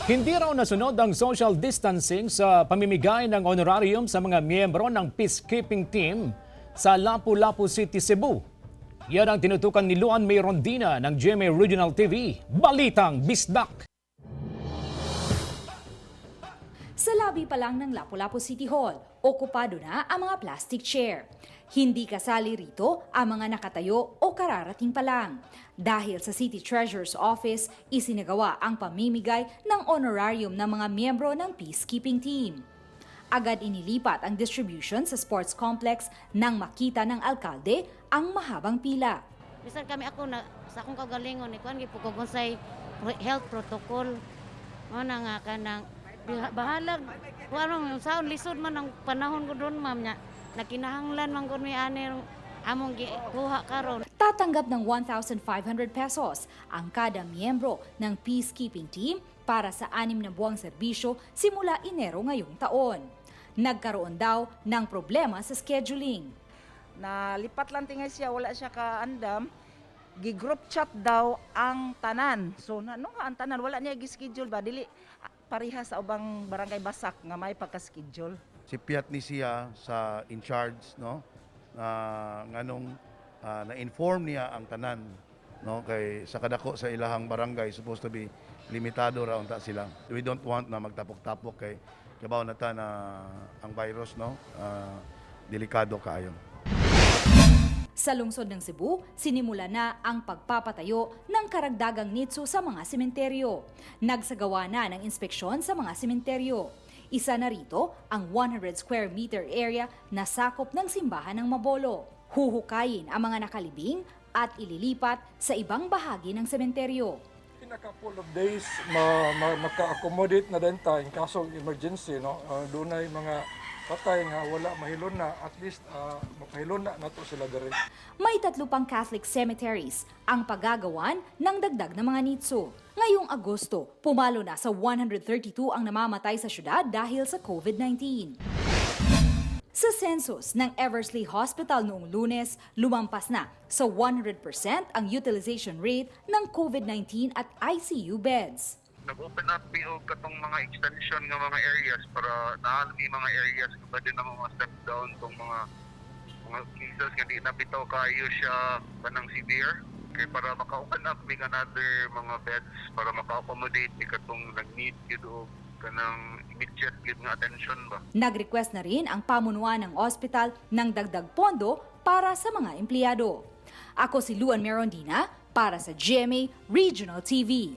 Hindi raw nasunod ang social distancing sa pamimigay ng honorarium sa mga miyembro ng peacekeeping team sa Lapu-Lapu City, Cebu. Yan ang tinutukan ni Luan May Rondina ng GMA Regional TV. Balitang Bisdak! Sa lobby pa lang ng Lapu-Lapu City Hall, okupado na ang mga plastic chair. Hindi kasali rito ang mga nakatayo o kararating pa lang. Dahil sa City Treasurer's Office, isinagawa ang pamimigay ng honorarium ng mga miyembro ng peacekeeping team. Agad inilipat ang distribution sa sports complex nang makita ng alkalde ang mahabang pila. Bisan kami, ako na sa akong kaugalingon ni kuan gyud ko unsay health protocol. Mao na nga kanang bahalag kung ano saon, lisod man ang panahon ko doon, ma'am, nya nakinahanglan man gud mi ani among gikuha karon. Tatanggap ng ₱1,500 ang kada miyembro ng peacekeeping team para sa 6 na buwang serbisyo simula Enero ngayong taon. Nagkaroon daw ng problema sa scheduling. Nalipat lang tingay siya, wala siya kaandam. Gi-group chat daw ang tanan. So na no nga ang tanan wala niya gi-schedule ba, dili pareha sa ubang barangay Basak nga may pagka-schedule. Si Piat ni siya sa in charge, no, na nganong na-inform niya ang tanan, no, kay sa kadako sa ilahang barangay, supposed to be limitado ra unta sila. We don't want na magtapok-tapok kay kabaw na ta na ang virus, no, delikado kaayo. Sa lungsod ng Cebu, sinimula na ang pagpapatayo ng karagdagang nitso sa mga sementeryo. Nagsagawa na ng inspeksyon sa mga sementeryo. Isa na rito ang 100 square meter area na sakop ng simbahan ng Mabolo. Huhukayin ang mga nakalibing at ililipat sa ibang bahagi ng sementeryo. In a couple of days, maka-accommodate na din ta in kaso of emergency, no? Dunay mga patay nga wala mahilon na, at least mapahilon na nato sila diri. May tatlo pang Catholic cemeteries ang paggagawan ng dagdag na mga nitso. Ngayong Agosto, pumalo na sa 132 ang namamatay sa syudad dahil sa COVID-19. Sa census ng Eversley Hospital noong Lunes, lumampas na sa 100% ang utilization rate ng COVID-19 at ICU beds. Nag-open up mi og katong mga extension nga mga areas para naa mi mga areas nga pwede na mga step down tong mga cases nga di na bitaw kayo siya kanang severe kay para maka-open up mig another mga beds para maka-accommodate ni katong nag-need gyud og kanang immediate gyud nga attention ba. Nag-request na rin ang pamunuan ng ospital ng dagdag pondo para sa mga empleyado. Ako si Luan Merondina para sa GMA Regional TV.